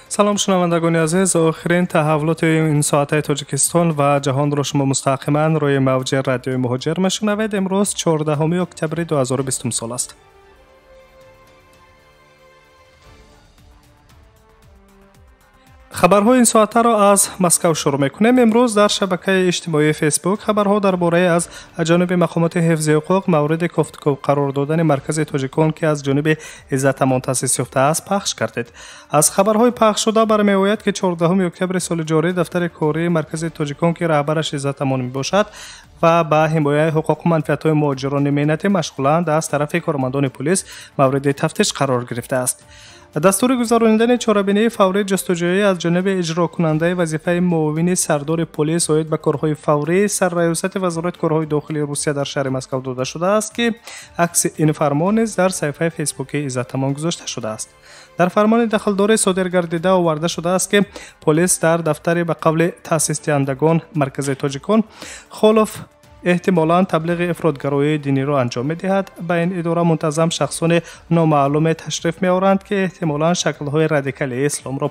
Салом, шунавандагони азиз. Охирин таҳаввулоти ин соатаи Тоҷикистон ва ҷаҳонро шумо мустақиман рӯи мавҷи радиои Муҳоҷир мешунавед. Имрӯз 14 октябри 2020 сол аст. Хабарҳои ин соатаро аз Москав шурӯъ мекунем. Имрӯз дар шабакаи иҷтимоии Фейсбук хабарҳо дар бораи аз ҷониби мақомоти ҳифзи ҳуқуқ мавриди кофтуков қарор додани маркази тоҷикон, ки аз ҷониби Иззат Амон таъсис ёфтааст, пахш гардид. Аз хабарҳои пахшшуда бармеояд, ки 14 октябри соли ҷорӣ дафтари кории маркази тоҷикон, ки раҳбараш Иззат Амон мебошад ва ба ҳимояи ҳуқуқу манфиатҳои муҳоҷирони меҳнатӣ машғуланд, аз тарафи кормандони полис мавриди тафтиш қарор гирифтааст. Дастури гузаронидани чорабинии фаврии ҷустуҷӯӣ аз ҷониби иҷрокунандаи вазифаи муовини сардори полис оид ба корҳои фаврӣ сарраёсати Вазорати корҳои дохилии Русия дар шаҳри Москав дода шудааст, ки акси ин фармон низ дар саҳифаи фейсбукии Иззат Амон гузошта шудааст. Дар фармони дахлдори содир гардида оварда шудааст, ки полис дар дафтари ба қавли таъсисдиҳандагон маркази тоҷикон Холов эҳтимолан таблиғи ифротгароии диниро анҷом медиҳад. Ба ин идора мунтазам шахсони номаълуме ташриф меоранд, ки эҳтимолан шаклҳои радикалии исломро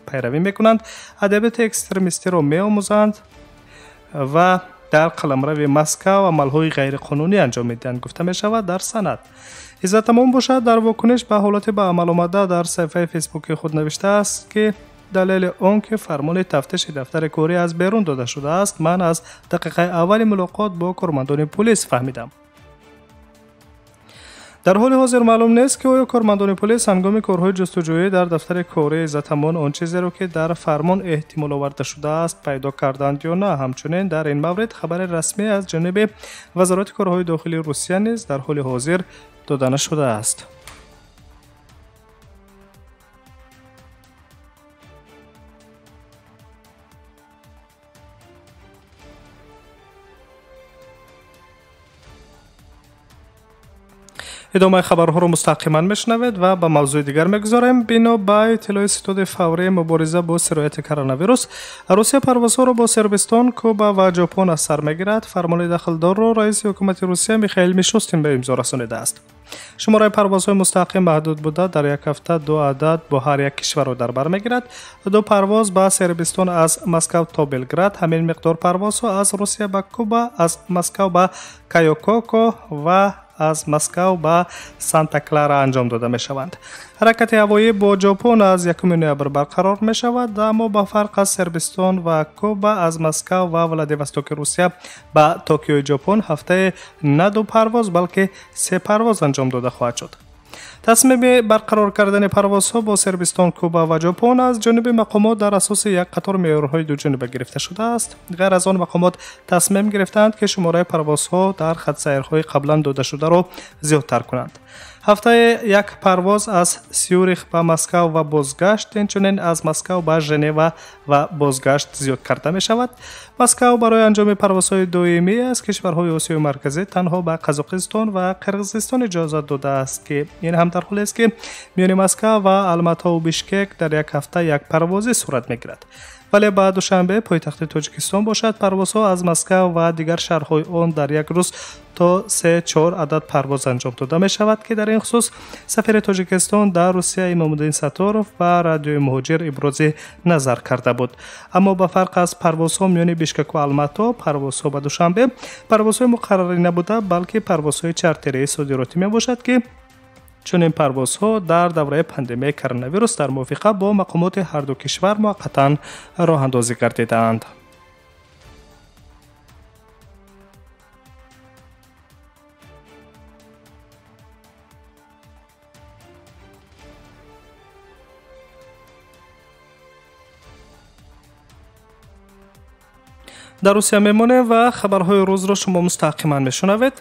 пайравӣ мекунанд, адабиёти экстремистиро меомӯзанд ва дар қаламрави Москав амалҳои ғайриқонунӣ анҷом медиҳанд, гуфта мешавад дар санад. Иззат Амон бошад, дар вокуниш ба ҳолати ба амал омада дар саҳифаи фейсбуки худ навиштааст, ки далели он ки фармони тафтиши дафтари корӣ аз берун дода шудааст, ман аз дақиқаи аввали мулоқот бо кормандони полис фаҳмидам. Дар ҳоли ҳозир маълум нест, ки оё кормандони полис ҳангоми корҳои ҷустуҷӯӣ дар дафтари кории Иззат Амон он чизеро, ки дар фармон эҳтимол оварда шудааст, пайдо карданд ё на. Ҳамчунин дар ин маврид хабари расмӣ аз ҷониби Вазорати корҳои дохилии Русия низ дар ҳоли ҳозир дода нашудааст. Идомаи хабарҳоро мустақиман мешунавед ва ба мавзӯи дигар мегузорем. Бино ба иттилои ситоди фаврии мубориза бо сирояти коронавирус, Русия парвозҳоро бо Сербистон, Куба ва Ҷопон аз сар мегирад. Фармони дахлдорро раиси ҳукумати Русия Михаил Мишустин ба имзо расонидааст. Шумораи парвозҳои мустақим маҳдуд буда, дар як ҳафта ду адад бо ҳар як кишварро дар бар мегирад. Ду парвоз ба Сербистон аз Москав то Белград, ҳамин миқдор парвозҳо аз Русия ба Куба, аз Москав ба Кайококо ва аз Москав ба Санта Клара анҷом дода мешаванд. Ҳаракати ҳавоӣ бо Ҷопон аз 1 ноябр барқарор мешавад, аммо ба фарқ аз Сербистон ва Куба, аз Москав ва Владивостоки Русия ба Токиои Ҷопон ҳафтае на ду парвоз, балки се парвоз анҷом дода хоҳад шуд. Тасмими барқарор кардани парвозҳо бо Сербистон, Куба ва Ҷопон аз ҷониби мақомот дар асоси як қатор меъёрҳои дуҷониба гирифта шудааст. Ғайр аз он, мақомот тасмим гирифтаанд, ки шумораи парвозҳо дар хатсайрҳои қаблан додашударо зиёдтар кунанд. Ҳафтаи як парвоз аз Сюрих ба Москав ва бозгашт, инчунин аз Москав ба Женева ва бозгашт зиёд карда мешавад. Москав барои анҷоми парвозҳои доимӣ аз кишварҳои Осиёи Марказӣ танҳо ба Қазоқистон ва Қирғизистон иҷозат додааст, ки ин ҳам дар ҳолест, ки миёни Москав ва Алматову Бишкек дар як ҳафта як парвозӣ сурат мегирад. Вале ба Душанбе, пойтахти Тоҷикистон бошад, парвозҳо аз Москав ва дигар шаҳрҳои он дар як рӯз то се-чор адад парвоз анҷом дода мешавад, ки дар ин хусус сафири Тоҷикистон дар Русия Имомуддин Сатторов ба радиои Муҳоҷир ибрози назар карда буд. Аммо ба фарқ аз парвозҳо миёни Бишкеку Алмато, парвозҳо ба Душанбе парвозҳои муқаррарӣ набуда, балки парвозҳои чартерии содиротӣ мебошад, ки чунин парвозҳо дар давраи пандемияи коронавирус дар мувофиқа бо мақомоти ҳарду кишвар муваққатан роҳандозӣ гардидаанд. Дар Русия мемонем ва хабарҳои рӯзро шумо мустақиман мешунавед.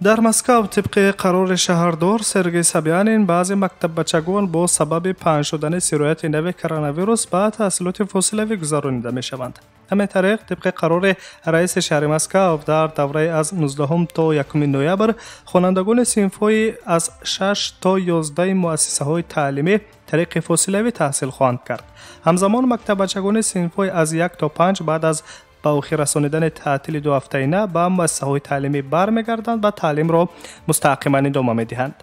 Дар Москав тибқи қарори шаҳрдор Сергей Собянин баъзе мактаббачагон бо сабаби паҳн шудани сирояти нави коронавирус ба таҳсилоти фосилавӣ гузаронида мешаванд. Ҳамин тариқ, тибқи қарори раиси шаҳри Москав дар давраи аз 19 то 1 ноябр хонандагони синфҳои аз 6 то 11 муассисаҳои таълимӣ тариқи фосилавӣ таҳсил хоҳанд кард. Ҳамзамон мактаббачагони синфҳои аз 1 то 5 баъд аз ба охир расонидани таътили дуҳафтаина ба муассисаҳои таълимӣ бармегарданд ва таълимро мустақиман идома медиҳанд.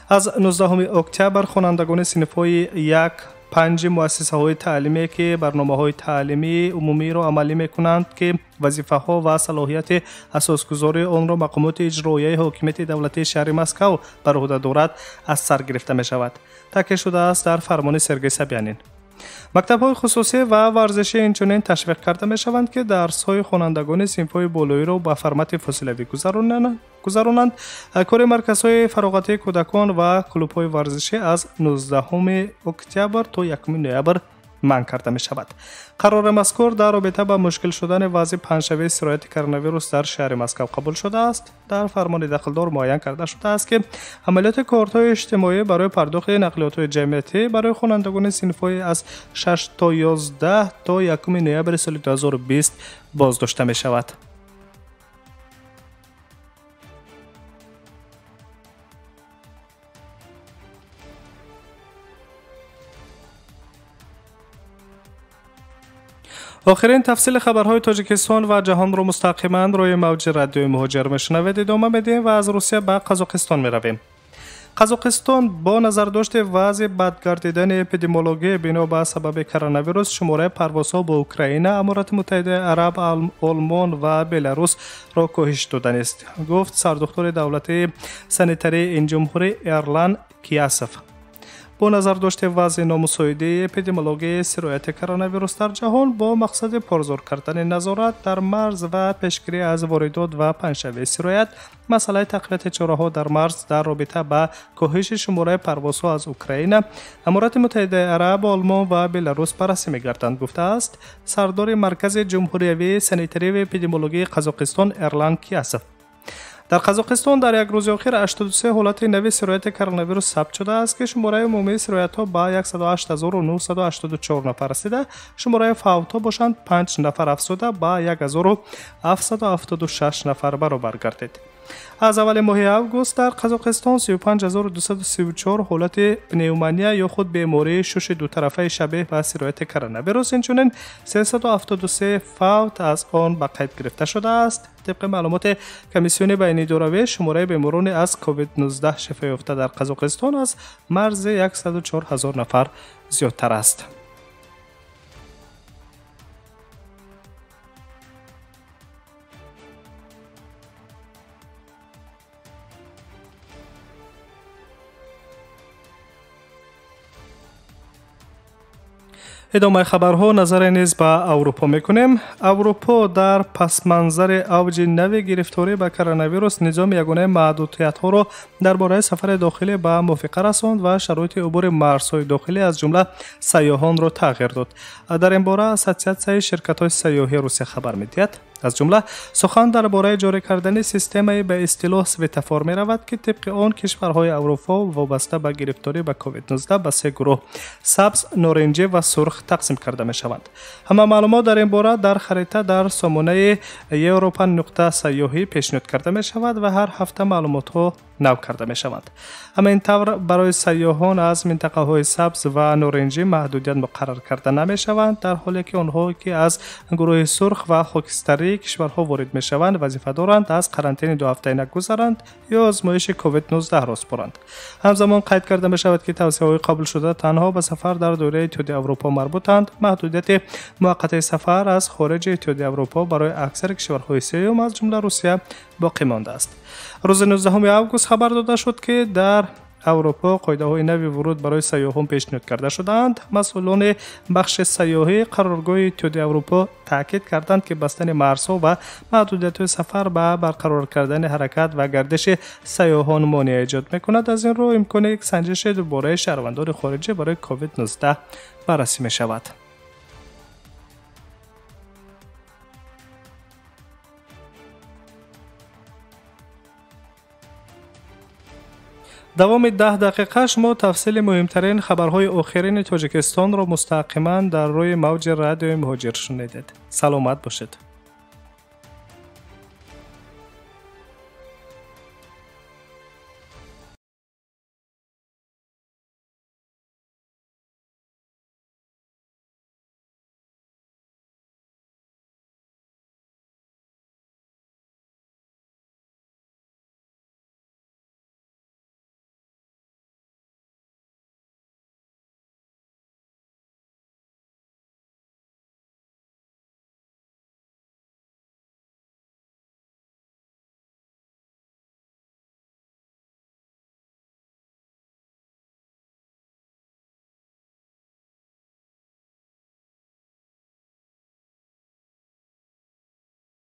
Аз 19 октябр хонандагони синфҳои 1, 5 муассисаҳои таълимие ки барномаҳои таълимии умумиро амалӣ мекунанд, ки вазифаҳо ва салоҳияти асосгузории онро мақомоти иҷроияи ҳокимияти давлатии шаҳри Москав бар уҳда дорад, аз сар гирифта мешавад. Таъкид шудааст дар фармони Сергей Собянин. Мактабҳои хусусӣ ва варзишӣ инчунин ташвиқ карда мешаванд, ки дарсҳои хонандагони синфҳои болоиро ба формати фосилавӣ гузаронанд. Кори марказҳои фароғатии кӯдакон ва клубҳои варзишӣ аз 19 октябр то 1 ноябр манъ карда мешавад. Қарори мазкур дар робита ба мушкил шудани вазъи паҳншавии сирояти коронавирус дар шаҳри Москав қабул шудааст. Дар фармони дахлдор муайян карда шудааст, ки амалиёти кортҳои иҷтимоӣ барои пардохти нақлиётҳои ҷамъиятӣ барои хонандагони синфҳои аз 6 то 11 то 1 ноябри соли 2020 боздошта мешавад. Охирин тафсили хабарҳои Тоҷикистон ва ҷаҳонро мустақиман рӯи мавҷи радиои Муҳоҷир мешунавед. Идома медиҳем ва аз Русия ба Қазоқистон меравем. Қазоқистон бо назардошти вазъи бадгардидани эпидемиологӣ бино ба сабаби коронавирус шумораи парвозҳо бо Украина, Аморати Муттаҳидаи Араб, Олмон ва Беларусро коҳиш доданист, гуфт сардухтури давлатии санитарии ин ҷумҳурӣ Эрлан Киясов. Бо назардошти вазъи номусоидии эпидемиологии сирояти коронавирус дар ҷаҳон бо мақсади порзор кардани назорат дар марз ва пешгирӣ аз воридот ва паҳншавии сироят, масъалаи тақвияти чораҳо дар марз дар робита ба коҳиши шумораи парвозҳо аз Украина, Аморати Муттаҳидаи Араб, Олмон ва Беларус баррасӣ мегарданд, гуфтааст сардори Маркази ҷумҳуриявии санитарию эпидемиологии Қазоқистон Эрлан Киясов. Дар Қазоқистон дар як рӯзи охир 83 ҳолати нави сирояти коронавирус сабт шудааст, ки шумораи умумии сироятҳо ба 108984 нафар расида, шумораи фавтҳо бошанд 5 нафар афзуда ба 1776 нафар баробар гардид. Аз аввали моҳи август дар Қазоқистон 35234 ҳолати пневмония ё худ бемории шуши дутарафаи шабеҳ ба сирояти коронавирус, инчунин 373 фавт аз он ба қайд гирифта шудааст. Тибқи маълумоти комиссиони байнидоравӣ, шумораи беморони аз COVID-19 шифоёфта дар Қазоқистон аз марзи 104 000 нафар зиёдтар аст. Идомаи хабарҳо назаре низ ба Аврупо мекунем. Аврупо дар пасманзари авҷи нави гирифторӣ ба коронавирус низоми ягонаи маҳдудиятҳоро дар бораи сафари дохилӣ ба мувофиқа расонд ва шароити убури марзҳои дохилӣ аз ҷумла сайёҳонро тағйир дод. Дар ин бора Ассотсиатсияи ширкатҳои сайёҳии Русия хабар медиҳад. Аз ҷумла сухан дар бораи ҷорӣ кардани системаи ба истилоҳ светофор меравад, ки тибқи он кишварҳои Аврупо вобаста ба гирифторӣ ба COVID-19 ба се гурӯҳ сабз, норинҷӣ ва сурх тақсим карда мешаванд. Ҳама маълумот дар ин бора дар харита дар сомонаи Европа.сайёҳӣ пешниҳод карда мешавад ва ҳар ҳафта маълумотҳо нав карда мешаванд. Ҳамин тавр барои сайёҳон аз минтақаҳои сабз ва норинҷӣ маҳдудият муқаррар карда намешаванд, дар ҳоле ки онҳо ки аз гурӯҳи сурх ва хокистарии кишварҳо ворид мешаванд, вазифа доранд аз қарантини дуҳафтаина гузаранд ё озмоиши COVID-19-ро супоранд. Ҳамзамон қайд карда мешавад, ки тавсияҳои қабулшуда танҳо ба сафар дар доираи Иттиҳоди Аврупо марбутанд. Маҳдудияти муваққатии сафар аз хориҷи Иттиҳоди Аврупо барои аксари кишварҳои сеюм аз ҷумла Русия боқӣ мондааст. Рӯзи 19 август хабар дода шуд, ки дар Аврупо қоидаҳои нави вуруд барои сайёҳон пешниҳод карда шудаанд. Масъулони бахши сайёҳии қароргоҳи Иттиҳоди Аврупо таъкид карданд, ки бастани марзҳо ва маҳдудиятҳои сафар ба барқарор кардани ҳаракат ва гардиши сайёҳон монеа эҷод мекунад. Аз ин рӯ имкони санҷиши дубораи шаҳрвандони хориҷӣ барои COVID-19 баррасӣ мешавад. Давоми 10 дақиқа шумо тафсили муҳимтарин хабарҳои охирини Тоҷикистонро мустақиман дар рӯи мавҷи радиои Муҳоҷир шунидед. Саломат бошед.